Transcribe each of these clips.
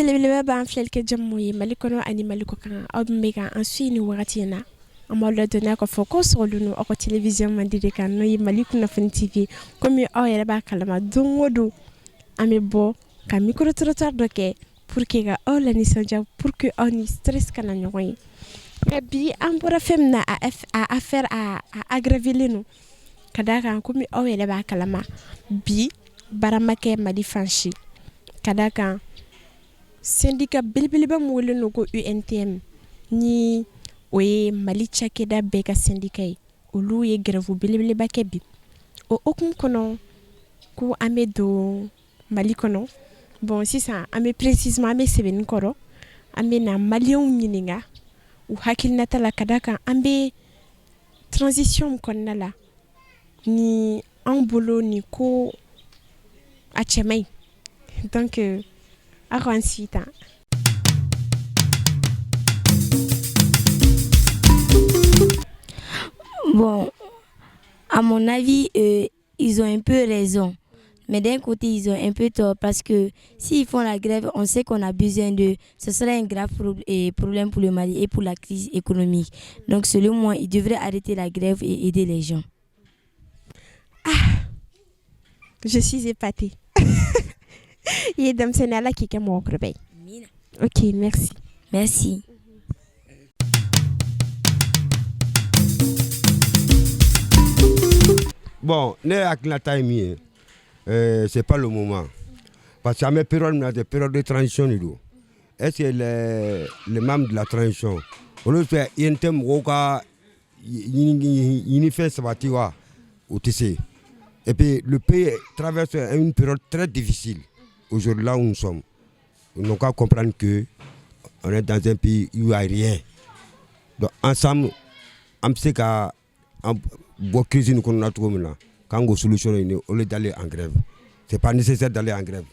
Belebeleba b'an filɛlikɛ jama ye Mali kɔnɔ ani Mali kɔ kan, aw min bɛ ka an suit nin wagati in na, an b'aw ladɔnniya k'a fɔ ko sɔgɔlen don aw ka télévision mandi de kan, n'o ye Mali Kunnafoni TV. Komi aw yɛrɛ b'a kalama, don o don an bɛ bɔ ka micro trottoir dɔ kɛ pour que ka aw la nisɔndiya, pour que aw ni stress kana ɲɔgɔn ye. Mais bi an bɔra fɛn min na, a affaire a aggravé don, ka d'a kan komi aw yɛrɛ b'a kalama, bi baara ma kɛ Mali fan si, ka d'a kan syndicat belebeleba min welelen don ko UNTM, ni o ye Mali cakɛda bɛɛ ka syndicat ye, olu ye grève belebeleba kɛ bi. O hukumu kɔnɔ ko an bɛ don Mali kɔnɔ. Bon, sisan an bɛ précisément an bɛ Sɛbɛnnikɔrɔ, an bɛ na maliyɛnw ɲininka u hakilinata la, ka d'a kan an bɛ transition kɔnɔna la ni anw bolo nin ko a cɛ man ɲi. Donc aw k'an suit tan. Bon, à mon avis, ils ont un peu raison. Mais d'un côté, ils ont un peu tort parce que s'ils font la grève, on sait qu'on a besoin d'eux. Ce serait un grave problème pour le Mali et pour la crise économique. Donc, selon moi, ils devraient arrêter la grève et aider les gens. Ah, je suis épatée. I ye denmisɛnnin, Ala k'i kɛ mɔgɔkɔrɔba ye. Ok, merci. Merci. Bon, ne hakilinata ye min ye, c'est pas le moment, parce que an bɛ période min na, c'est période de transition de don. Est ce que les membres de la transition, olu fɛ UNTM mɔgɔw ka ɲinifɛn sabati wa? O tɛ se. Et puis le pays traverse une période très difficile aujourd'hui, là où nous sommes. Ils n'ont qu'à comprendre que on est dans un pays où il n'y a rien. Donc ensemble, an bɛ se ka an bɔ crise nin kɔnɔna cogo min na, k'an k'o solution ɲini au lieu d'aller en grève. C'est pas nécessaire d'aller en grève.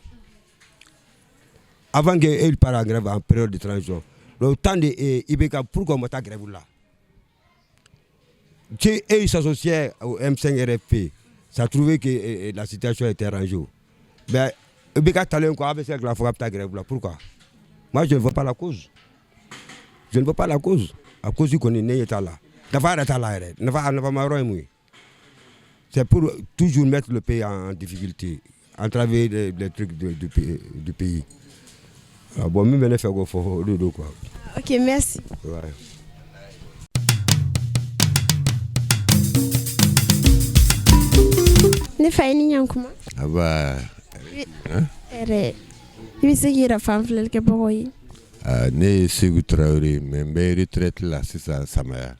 Avant qu'ils partent en grève en période de transition, le temps de IBK, pourquoi on ma taa grève la? Si eux ils s'associaient au M5 RFP, ça trouvait que la situation était arrangée. Mais IBK talen kɔ, a bɛ se ka tila fɔ k'a bɛ taa grève la, pourquoi? Moi, je ne vois pas la cause. Je ne vois pas la cause. A cause kɔni, ne ɲɛ t'a la. Nafa yɛrɛ t'a la yɛrɛ. Nafa, a nafama yɔrɔ ye mun ye? C'est pour toujours mettre le pays en difficulté, entraver les trucs du pays. Ah, bon, min bɛ ne fɛ k'o fɔ, o de don quoi. Ok, merci. Ouais. Ne fa, i ni ɲankuma. Aba. Hɛrɛ. I bɛ se k'i yɛrɛ fɔ an filɛlikɛbagaw ye? Ah, ne ye Seku Tarawele, mais n bɛ retraite la sisan, Samaya.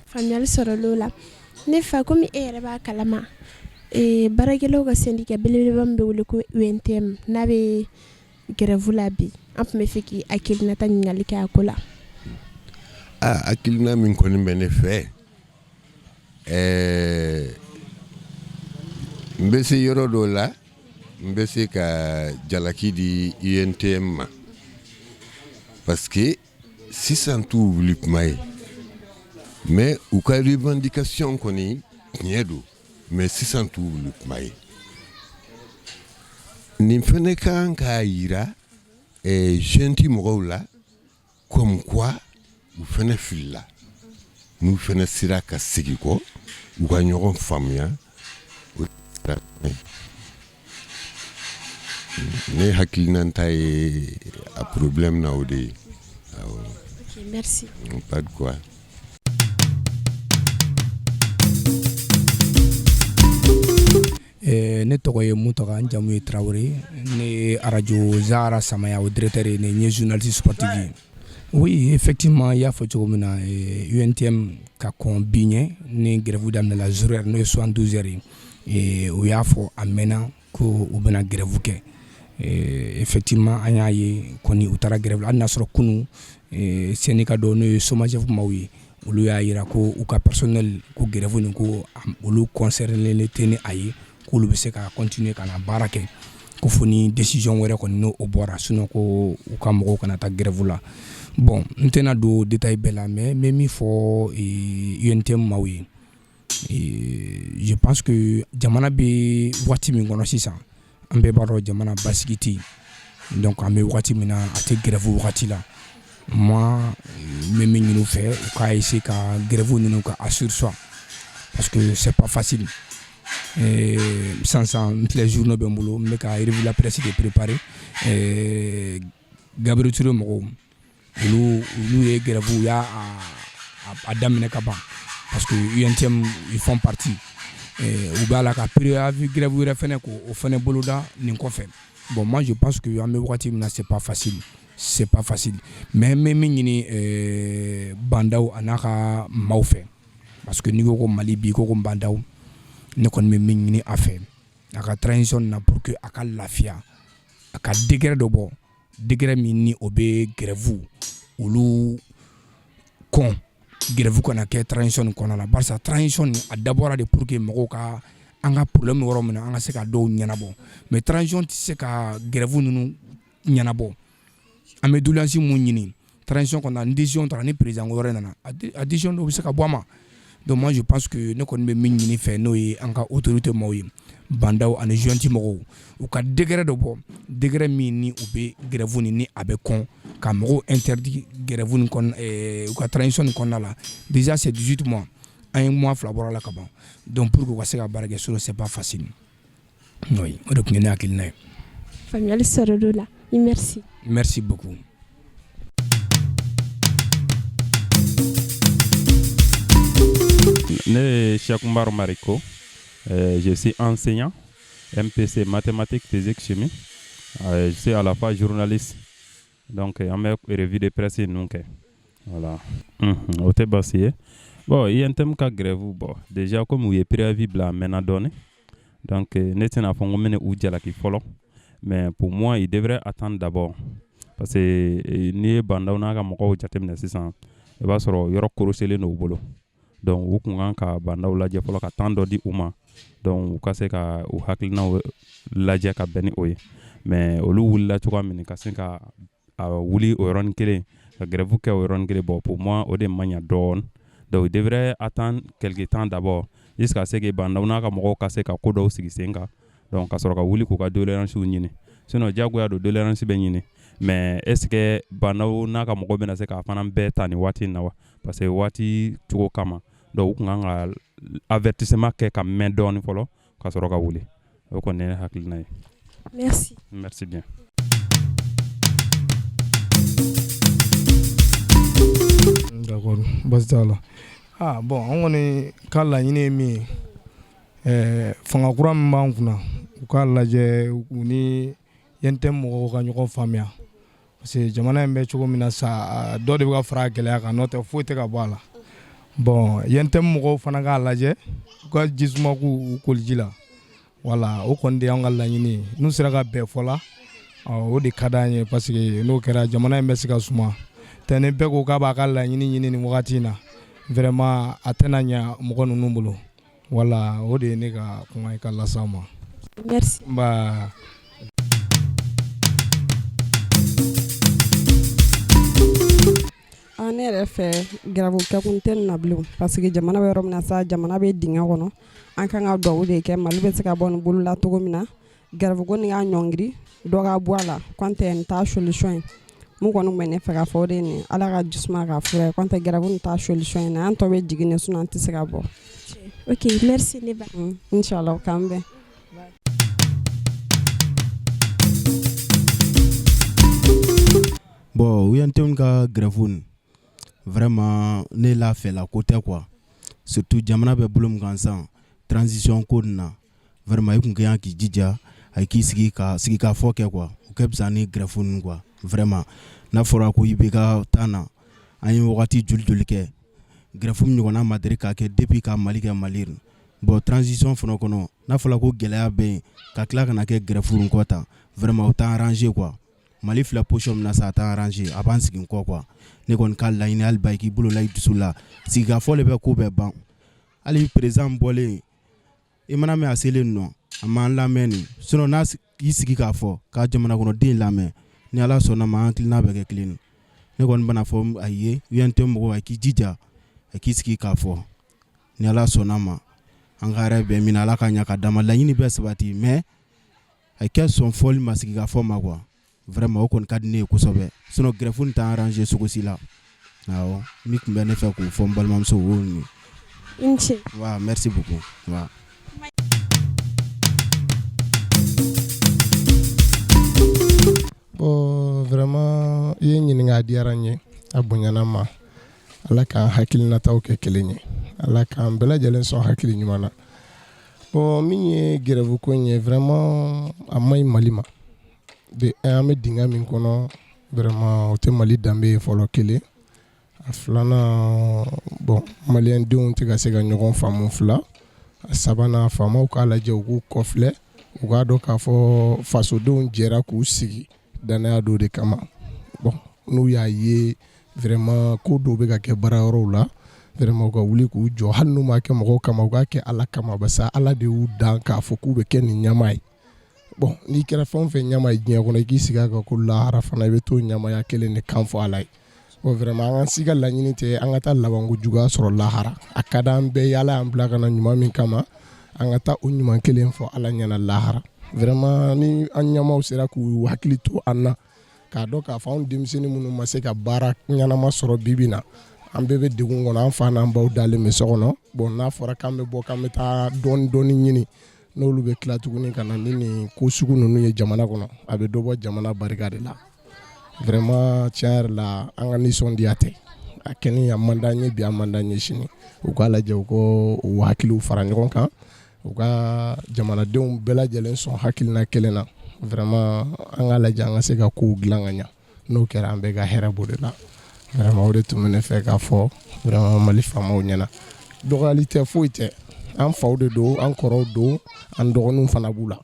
Faamuyali sɔrɔla o la. Ne fa, komi e yɛrɛ b'a kalama, baarakɛlaw ka syndicat belebeleba min bɛ wele ko UNTM, n'a bɛ grève la bi, an tun bɛ fɛ k'i hakilinata ɲininkali kɛ a ko la. Ah, hakilina min kɔni bɛ ne fɛ, n bɛ se yɔrɔ dɔ la, n bɛ se ka jalaki di UNTM ma, parce que sisan t'u wuli kuma ye, mais u ka revendication kɔni tiɲɛ don, mais sisan t'u wuli kuma ye. Nin fɛnɛ kan k'a yira junte mɔgɔw la comme quoi u fɛnɛ filila, n'u fɛnɛ sera ka segin kɔ, u ka ɲɔgɔn faamuya, o sira ye. Ne hakilinata ye a problème na, o de ye. Awɔ. Ok, merci. Pas de quoi. Ne tɔgɔ ye Mutaga, n jamu ye Tarawele. Ne ye arajo Zahara Samaya, o directeur ye, ne ye journaliste sportif ye. Oui, effectivement, i y'a fɔ cogo min na, UNTM ka kɔn bi ɲɛ ni grève daminɛla 0 heure, n'o ye 72 heures ye, u y'a fɔ a mɛnna ko u bɛna grève kɛ. Effectivement, an y'a ye kɔni, u taara grève la, hali n'a sɔrɔ kunun syndicat dɔw, n'o ye SOMAGEP maaw ye, olu y'a yira ko u ka personnel ko grève nin, ko olu concerné tɛ ni a ye, k'olu bɛ se ka continuer ka na baara kɛ, ko fo ni décision wɛrɛ kɔni n'o bɔra, sinon ko u ka mɔgɔw kana taa grève la. Bon, n tɛna don détail bɛɛ la, mais n bɛ min fɔ UNTM maaw ye, je pense que jamana bɛ waati min kɔnɔ sisan, an bɛɛ b'a dɔn jamana basigi tɛ yen. Donc an bɛ wagati min na, a tɛ grève wagati la. Moi, n bɛ min ɲini u fɛ, u k'a essayer ka grève ninnu ka a surseoir parce que c'est pas facile. Sisan sisan n filɛ, journaux bɛ n bolo, n bɛ ka revue de la presse de préparer. Gabriel Touré mɔgɔw, olu ye grève, u y'a a daminɛ ka ban parce que UNTM, ils font partie. U b'a la ka préavis grève wɛrɛ fɛnɛ k'o fɛnɛ boloda nin kɔfɛ. Bon, moi je pense que an bɛ wagati min na, c'est pas facile, c'est pas facile. Mais n bɛ min ɲini Bah N'Daw a n'a ka maaw fɛ, parce que n'i ko ko Mali bi, i ko ko Bah N'Daw, ne kɔni bɛ min ɲini a fɛ a ka transition na, pour que a ka lafiya, a ka décret dɔ bɔ, décret min ni o bɛ grève olu kɔn, grève kana kɛ transition nin kɔnɔna la, barisa transition nin a dabɔra de pour que mɔgɔw ka an ka problème yɔrɔ min na, an ka se ka dɔw ɲɛnabɔ. Mais transition tɛ se ka grève ninnu ɲɛnabɔ. An bɛ doléance mun ɲini transition kɔnɔna, ni décision taara, ni président wɛrɛ nana, a décision dɔw bɛ se ka bɔ a ma. Donc moi je pense que ne kɔni bɛ min ɲini fɛ, n'o ye an ka autorité maaw ye, Bah N'Daw ani junte mɔgɔw, u ka décret dɔ bɔ, décret min ni u bɛ grève nin ni a bɛ kɔn ka mɔgɔw interdit grève nin kɔnɔ u ka transition nin kɔnɔna la. Déjà c'est 18 mois, an ye mois 2 bɔra la ka ban. Donc pour que u ka se ka baara kɛ, sinon c'est pas facile. Oui, o de tun ye ne hakilina ye. Faamuyali sɔrɔla o la, merci. Merci beaucoup. Ne ye Cheikh Oumar Mariko, je suis enseignant MPC, mathématiques, physique, chimie. Je suis à la fois journaliste. Donc an bɛ revue de presse ninnu kɛ. Voilà. O tɛ baasi ye. Bon, UNTM ka grève, bon, déjà comme u ye préavis bila a mɛnna dɔɔni. Donc ne tɛna fɔ n ko n bɛna u jalaki fɔlɔ. Mais pour moi, il devrait attendre d'abord. Parce que n'i ye Bah N'Daw n'a ka mɔgɔw jateminɛ sisan, i b'a sɔrɔ yɔrɔ koroselen don u bolo. Donc u kun kan ka Bah N'Daw lajɛ fɔlɔ, ka temps dɔ di u ma. Donc u ka se ka u hakilinaw lajɛ ka bɛn ni o ye. Mais olu wulila cogoya min ka sin ka a wuli o yɔrɔnin kelen, ka grève kɛ o yɔrɔnin kelen, bon, pour moi, o de man ɲa dɔɔni. Donc il devrait attendre quelque temps d'abord jusqu'à ce que Bah N'Daw n'a ka mɔgɔw ka se ka ko dɔw sigi sen kan. Donc ka sɔrɔ ka wuli k'u ka doléances ɲini. Sinon diyagoya don, doléance bɛ ɲini. Mais est ce que Bah N'Daw n'a ka mɔgɔw bɛna se k'a fana bɛɛ ta nin waati in na wa? Parce que waati cogo kama. Donc u kun kan ka avertissement kɛ ka mɛn dɔɔni fɔlɔ ka sɔrɔ ka wuli. O kɔni ye ne hakilina ye. Merci. Merci bien. D'accord, baasi t'a la. Ah bon, an kɔni ka laɲini ye min ye, fanga kura min b'an kunna, u k'a lajɛ u ni UNTM mɔgɔw ka ɲɔgɔn faamuya, parce que jamana in bɛ cogo min na sa, dɔ de bɛ ka fara a gɛlɛya kan, n'o tɛ foyi tɛ ka bɔ a la. Bon, UNTM mɔgɔw fana k'a lajɛ u ka jisuma k'u koliji la. Wala o kɔni de y'an ka laɲini ye. N'u sera ka bɛn fɔ la, o de ka d'an ye, parce que n'o kɛra, jamana in bɛ se ka suma tɛ. Ni bɛɛ ko k'a b'a ka laɲini ɲini nin wagati in na, vraiment a tɛna ɲɛ mɔgɔ ninnu bolo. Wala o de ye ne ka kuma ye ka las'aw ma. Merci. Nba. Ne yɛrɛ fɛ, grève kɛkun tɛ nin na bilen, parce que jamana bɛ yɔrɔ min na sa, jamana bɛ dingɛ kɔnɔ. An kan ka dugawu de kɛ Mali bɛ se ka bɔ nin bolo la cogo min na. Grève ko nin ka ɲɔngiri, dɔ ka bɔ a la, kɔn tɛ nin t'a solution ye. Mun kɔni tun bɛ ne fɛ ka fɔ, o de ye nin. Ala ka jisuma k'a fura ye, kɔn tɛ grève nin t'a solution ye. An tɔ bɛ jigin de, sinon an tɛ se ka bɔ. Ok, merci ne ba. Inchallah, k'an bɛn. Bon, UNTM ka grève nin, vraiment ne la fɛla ko tɛ quoi, surtout jamana bɛ bolo min kan sisan, transition ko nin na, vraiment i kun ka kan k'i jija a k'i sigi ka sigi ka fɔ kɛ quoi. O kɛ fisa ni grève ninnu quoi. Vraiment, n'a fɔra ko i bɛ ka taa na, an ye wagati joli joli kɛ, grève min ɲɔgɔnna ma deli ka kɛ depuis ka Mali kɛ Mali. Bon, transition fana kɔnɔ, n'a fɔra ko gɛlɛya bɛ yen, ka tila ka na kɛ grève nin kɔ tan, vraiment o t'an arranger quoi. Mali filɛ position min na sisan, a t'an arranger, a b'an sigi kɔ quoi. Ne kɔni ka laɲini, hali ba i k'i bolo la i dusu la, sigikafɔ de bɛ ko bɛɛ ban. Hali président bɔlen, i mana mɛn a selen nɔ, a m'an lamɛn nin. Sinon n'a y'i sigi k'a fɔ ka jamana kɔnɔden lamɛn, ni Ala sɔnna ma, an hakilina bɛ kɛ kelen. Ne kɔni bɛna fɔ a ye, UNTM mɔgɔw, a k'i jija a k'i sigi k'a fɔ. Ni Ala sɔnna ma, an ka yɛrɛ bɛn min na, Ala ka ɲa ka d'an ma, laɲini bɛɛ sabati. Mais a kɛ sɔn fɔli ma, sigi ka fɔ ma quoi. Vraiment o kɔni ka di ne ye kosɛbɛ, sinon grève nin t'an arranger cogo si la. Awɔ, min tun bɛ ne fɛ k'o fɔ n balimamuso, o y'o ye. I ni ce. Wa merci beaucoup wa. Bon, vraiment, i ye n ɲininka, a diyara n ye, a bonyana n ma. Ala k'an hakilinataw kɛ kelen ye, Ala k'an bɛɛ lajɛlen sɔn hakili ɲuman na. Bon, min ye grève ko in ye, vraiment a man ɲi Mali ma. De un, an bɛ dingɛ min kɔnɔ, vraiment o tɛ Mali danbe ye fɔlɔ, kelen. A filanan, bon, maliyɛndenw tɛ ka se ka ɲɔgɔn faamu, fila. A sabanan, faamaw k'a lajɛ, u k'u kɔfilɛ, u k'a dɔn k'a fɔ fasodenw jɛra k'u sigi danaya dɔ de kama. Bon, n'u y'a ye vraiment ko dɔw bɛ ka kɛ baarayɔrɔw la, vraiment u ka wuli k'u jɔ, hali n'u m'a kɛ mɔgɔw kama, u k'a kɛ Ala kama, barisa Ala de y'u dan k'a fɔ k'u bɛ kɛ nin ɲɛmaa ye. Bon, n'i kɛra fɛn o fɛn ɲɛmaa ye diɲɛ kɔnɔ, i k'i sigi a kan ko lahara fana i bɛ t'o ɲɛmaaya kelen de kan fɔ Ala ye. Bon, vraiment an ka si ka laɲini tɛ an ka taa labanko juguya sɔrɔ lahara. A ka di an bɛɛ ye, Ala y'an bila ka na ɲuman min kama, an ka taa o ɲuman kelen fɔ Ala ɲɛna lahara. Vraiment ni an ɲɛmaaw sera k'u hakili to an na, k'a dɔn k'a fɔ anw denmisɛnnin minnu ma se ka baara ɲɛnama sɔrɔ bi bi na, an bɛɛ bɛ degun kɔnɔ, an fa n'an baw dalen bɛ so kɔnɔ. Bon, n'a fɔra k'an bɛ bɔ k'an bɛ taa dɔɔni dɔɔni ɲini, n'olu bɛ tila tuguni ka na ni nin ko sugu ninnu ye jamana kɔnɔ, a bɛ dɔ bɔ jamana barika de la. Vraiment tiɲɛ yɛrɛ la, an ka nisɔndiya tɛ a kɛni, a man d'an ye bi, a man d'an ye sini. U k'a lajɛ, u ka u hakiliw fara ɲɔgɔn kan, u ka jamanadenw bɛɛ lajɛlen sɔn hakilina kelen na. Vraiment an k'a lajɛ an ka se ka kow dilan ka ɲa. N'o kɛra, an bɛɛ ka hɛrɛ b'o de la. Vraiment o de tun bɛ ne fɛ k'a fɔ vraiment Mali faamaw ɲɛna. Dɔgɔyali tɛ, foyi tɛ, an faw de don, an kɔrɔw don, an dɔgɔninw fana b'u la,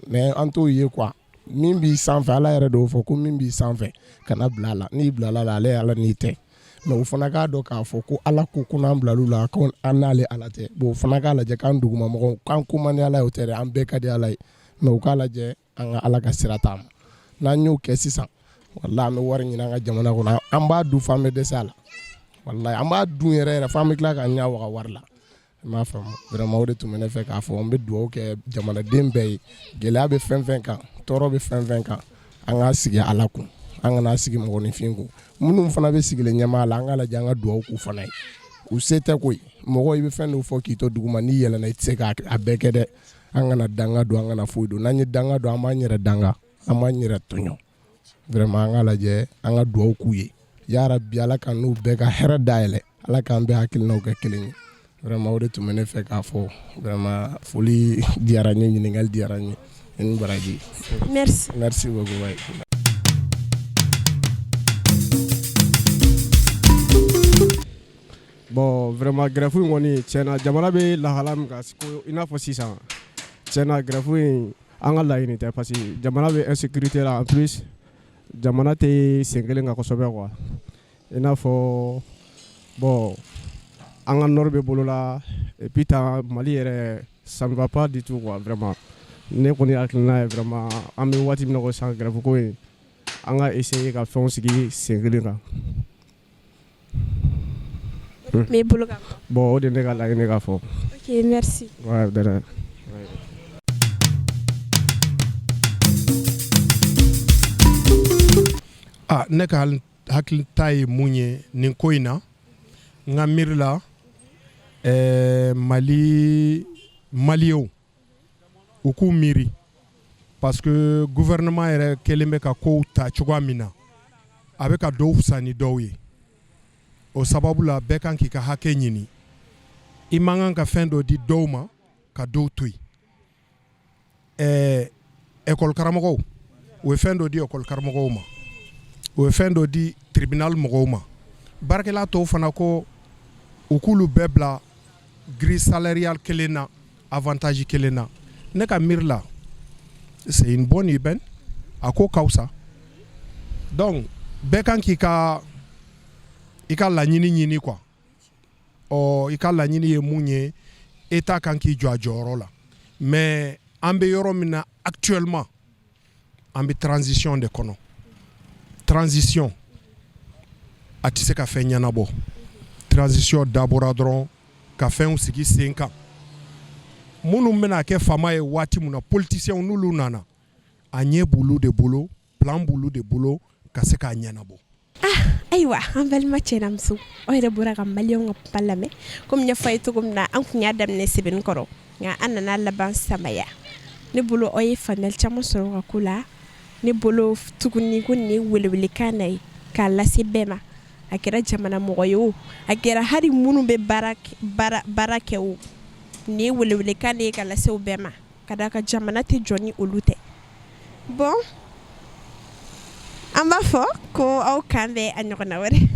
mais an t'o ye quoi. Min b'i sanfɛ, Ala yɛrɛ de y'o fɔ ko min b'i sanfɛ, kana bila a la. N'i bilala la, ale ye Ala n'i tɛ. Mais u fana k'a dɔn k'a fɔ ko Ala ko ko n'an bilal'u la, ko an n'ale Ala tɛ. Bon, u fana k'a lajɛ k'an dugumamɔgɔw, k'an ko man di Ala ye, o tɛ dɛ, an bɛɛ ka di Ala ye. Mais u k'a lajɛ an ka Ala ka sira taama. N'an y'o kɛ sisan, walahi an bɛ wari ɲini an ka jamana kɔnɔ, an b'a dun f'an bɛ dɛsɛ a la. Walahi an b'a dun yɛrɛ yɛrɛ f'an bɛ tila k'an ɲɛ waga wari la. I m'a faamu? Vraiment o de tun bɛ ne fɛ k'a fɔ. N bɛ dugawu kɛ jamanaden bɛɛ ye. Gɛlɛya bɛ fɛn fɛn kan, tɔɔrɔ bɛ fɛn fɛn kan, an k'a sigi Ala kun, an kana sigi mɔgɔninfin kun. Minnu fana bɛ sigilen ɲɛmaa la, an k'a lajɛ an ka dugawu k'u fana ye. U se tɛ koyi. Mɔgɔ i bɛ fɛn dɔw fɔ k'i to duguma, n'i yɛlɛnna i tɛ se k'a bɛɛ kɛ dɛ. An kana danga don, an kana foyi don. N'an ye danga don, an b'an yɛrɛ danga, an b'an yɛrɛ tɔɲɔ. Vraiment an k'a lajɛ an ka dugawu k'u ye. Yarabi Ala ka n'u bɛɛ ka hɛrɛ dayɛlɛ, Ala k'an bɛɛ hakilinaw kɛ kelen ye. Vraiment o de tun bɛ ne fɛ k'a fɔ. Vraiment foli diyara n ye, ɲininkali diyara n ye. I ni baraji. Merci. Merci beaucoup. Ouais. Bon, vraiment grève in kɔni, tiɲɛna, jamana bɛ lahala min kan ko i n'a fɔ sisan, tiɲɛna, grève in, an ka laɲini tɛ, parce que jamana bɛ insécurité la. En plus, jamana tɛ sen kelen kan kosɛbɛ quoi. I n'a fɔ, bon, an ka nord bɛ bolo la, et puis tan Mali yɛrɛ, ça ne va pas du tout quoi. Vraiment, ne kɔni hakilina ye, vraiment, an bɛ waati min na ko sisan, grève ko in, an ka essayer ka fɛnw sigi sen kelen kan. B'i bolo ka Bon, o de ne ka laɲini ka fɔ. Ok, merci. Ouais, de rien. Ah, ne ka hakilita ye mun ye nin ko in na, n ka miiri la, Mali maliyɛnw u k'u miiri, parce que gouvernement yɛrɛ kɛlen bɛ ka kow ta cogoya min na, a bɛ ka dɔw fisa ni dɔw ye. O sababu la, bɛɛ kan k'i ka hakɛ ɲini. I man kan ka fɛn dɔ di dɔw ma ka dɔw to yen. École karamɔgɔw, u ye fɛn dɔ di école karamɔgɔw ma, u ye fɛn dɔ di tribunal mɔgɔw ma. Baarakɛla tɔw fana ko u k'olu bɛɛ bila grille salariale kelen na, avantage kelen na. Ne ka miiri la, c'est une bonne aubaine, a ko ka fisa. Donc bɛɛ kan k'i ka i ka laɲini ɲini quoi. Ɔ, i ka laɲini ye mun ye, État kan k'i jɔ a jɔyɔrɔ la. Mais an bɛ yɔrɔ min na actuellement, an bɛ transition de kɔnɔ. Transition a tɛ se ka fɛn ɲɛnabɔ. Transition dabɔra dɔrɔn ka fɛnw sigi sen kan. Minnu bɛna kɛ faama ye waati min na, politiciens, n'olu nana, a ɲɛ b'olu de bolo. Plan b'olu de bolo ka se k'a ɲɛnabɔ. Ah, ayiwa, an balima cɛ n'a muso, aw yɛrɛ bɔra ka maliyɛnw ka kuma lamɛn. Komi n y'a fɔ a ye cogo min na, an tun y'a daminɛ Sebenikɔrɔ, nka an nana laban Samaya. Ne bolo, aw ye faamuyali caman sɔrɔ ka ko la. Ne bolo tuguni, ko nin ye welewelekan na ye k'a lase bɛɛ ma, a kɛra jamana mɔgɔ ye o, a kɛra hali minnu bɛ baara kɛ o, nin ye welewelekan de ye ka lase o bɛɛ ma, ka d'a kan jamana tɛ jɔ ni olu tɛ. Bon, an b'a fɔ ko aw kan bɛn a ɲɔgɔnna wɛrɛ.